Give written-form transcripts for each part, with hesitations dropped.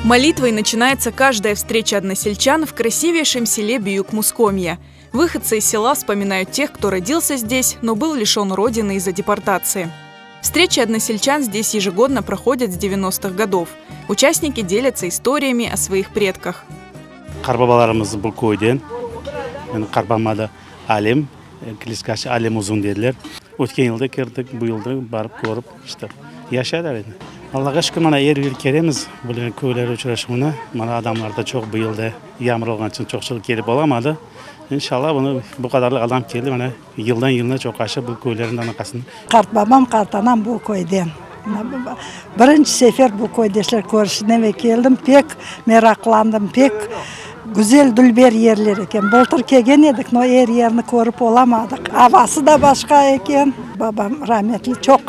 Молитвой начинается каждая встреча односельчан в красивейшем селе Биюк-Мускомье. Выходцы из села вспоминают тех, кто родился здесь, но был лишен родины из-за депортации. Встречи односельчан здесь ежегодно проходят с 90-х годов. Участники делятся историями о своих предках. Qartbabalarımız bu köyden. Menim qartbabam adı Alim, kliçkası Alim Uzun dediler. Ötken yılda kirdik, bu yılda barıp körip, işte, yaşaylar endi. Allağa şükür, mana er yıl kelemiz böyle köyler uçraşuvına. Mana adamlar da çoq bu yılda yağmur olğan içün çoqçılıq kelip olamadı. İnşallah, bunı bu qadarlıq adam keldi, mana yıldan yılına çoqaşa bu köylerniñ anaqasını. Qartbabam, qartanam bu köyden. Birinci sefer bu köydeşler körüşüne keldim, pek meraqlandım, pek güzel, dülber yerler eken. Bıltır kelgen edik, no er yerni körip olamadıq. Avası da başqa eken. Babam rametli çoq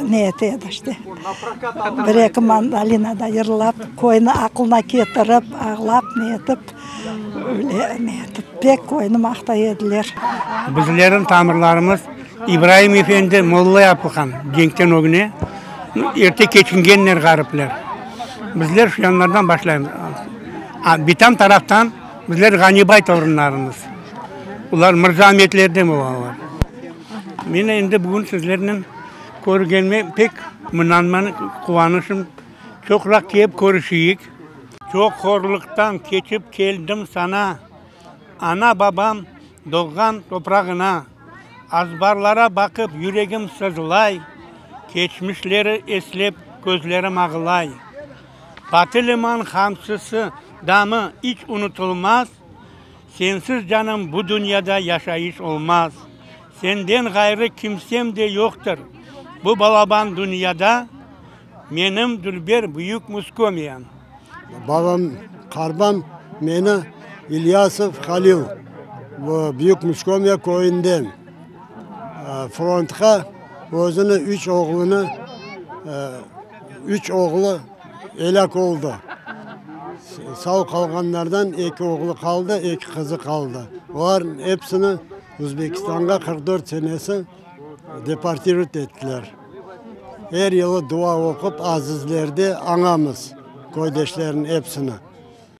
ne ete edi işte, bir-eki mandolinada yırlap, köyni aqlına ketirip, ağlap, ne etip, öyle ne etip, pek köyni maqtay ediler. Bizlerniñ tamırlarımız İbraim efendi molla yapılğan cenkten ögüne, erte keçingenler ğaripler. Bizler şu yanlardan başlaymız. Bitam taraftan bizler Ğanibay torunlarımız. Olar Mırzametlerden bolalar. Men endi bugün sizlernen körgenime pek mınanman, quvanışım. Çoqraq kelip körüşeyik. Çoq horluqtan keçip keldim saña, Ana-babam doğğan toprağına. Azbarlara baqıp yüregim sızlay, Keçmişleri eslep közlerim ağlay. Batı liman hamsısı damı iç unutılmaz, Sensiz, canım, bu dünyada yaşayış olmaz. Senden ğayrı kimsem de yoqtır bu balaban dünyada, Menim dülber Büyük Muskomiyam. Babam, qarbam meni İlyasov Halil, bu Büyük Muskomiya köyünden, frontqa özüni üç oğlunı, üç oğlu elâk oldı. Sağ qalğanlardan eki oğlu qaldı, eki qızı qaldı. Olarnıñ episini Özbekistanğa 44 senesi deportirovat ettiler. Er yılı dua oqup, azizlerde añamız köydeşlerniñ episini.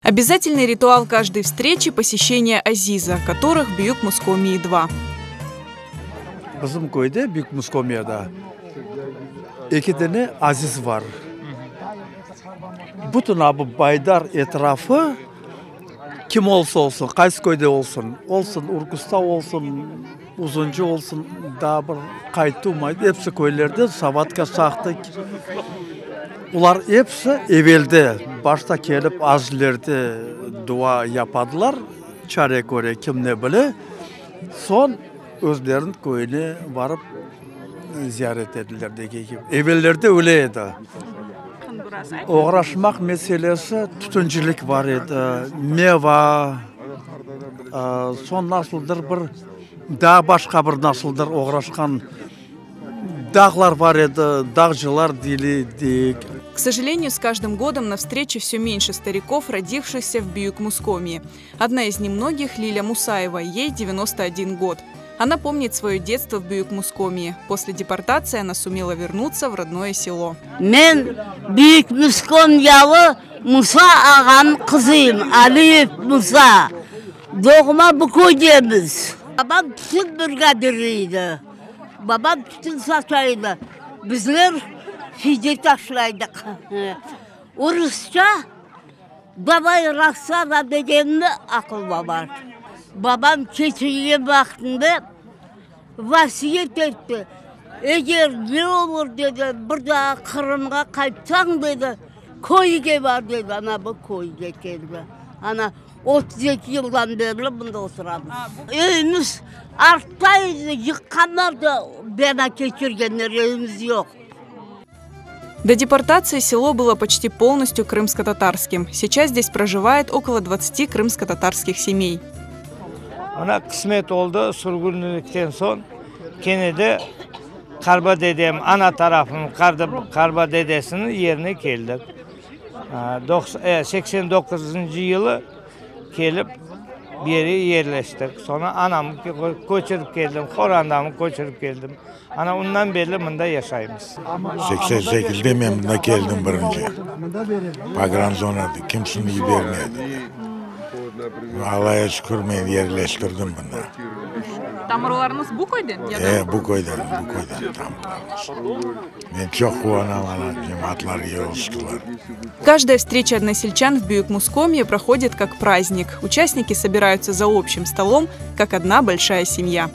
Обязательный ритуал каждой встречи – посещение Азиза, которых в Бююк-Мускомии два. Bizim köyde, Büyük Muskomiyada, eki dane aziz bar. Bütün a bu Baydar etrafı, kim olsa olsun, qaysı köyde olsun, olsun Urkusta olsun, Uzuncı olsun, daa bir Qaytu, episi köylerde, Savatka, Saqtı, olar episi evelde başta kelip azizlerde dua yapadılar, çare köre, kim ne bile, soñ özleriniñ köyüne barıp ziyaret ettiler, degen kibi. Evellerde öyle edi. Oğraşmaq meselesi, tütüncilik bar edi, meva, soñ nasıldır bir daa başqa bir nasıldır oğraşqan dağlar bar edi, dağcılar deyik. К сожалению, с каждым годом на встрече все меньше стариков, родившихся в Бююк-Мускомии. Одна из немногих – Лиля Мусаева, ей 91 год. Она помнит свое детство в Бююк-Мускомии. После депортации она сумела вернуться в родное село. Men Büyük Muskomyalı Musa ağanıñ qızıyım, Aliyev Musa. Doğma bu köydemiz. Babam tütün brigadiri edi. Babam tütün sata edi. Bizler fide taşlaydıq. Orusça Davay rassada degenini aqılma bar. Babam keçirgen vaqtında vasiyet etti, Eger ne olur, dedi, bir daa Qırımğa qaytsañ, dedi, köyge bar, dedi. Ana bu köyge keldi. Ana 32 yıldan berli mında oturamız. Evimiz artta edi, yıqqanlar da bina keçirgenler, evimiz yoq. До депортации село было почти полностью крымско-татарским. Сейчас здесь проживает около 20 крымско-татарских семей. Mına qısmet oldı, sürgünlikten soñ kene de qartba dedem, ana tarafım qartba dedesiniñ yerine keldik. 89 yılı kelip. Bir yere yerleştik. Soñra anamı köçürip keldim, qorandamı köçürip keldim. Ana ondan berli mında yaşaymız. 88-de men mında keldim birinci. Pogranzonada kimseni yibermediler. Allaya şükür, men yerleştirdim mında. Tamırlarıñız bu köyden ya da? E, bu köyden, bu köyden tamırlarımız. Men çoq quvanam, ana, cemaatlar yığılıştılar. Каждая встреча односельчан в Бююк-Мускомье проходит как праздник. Участники собираются за общим столом, как одна большая семья.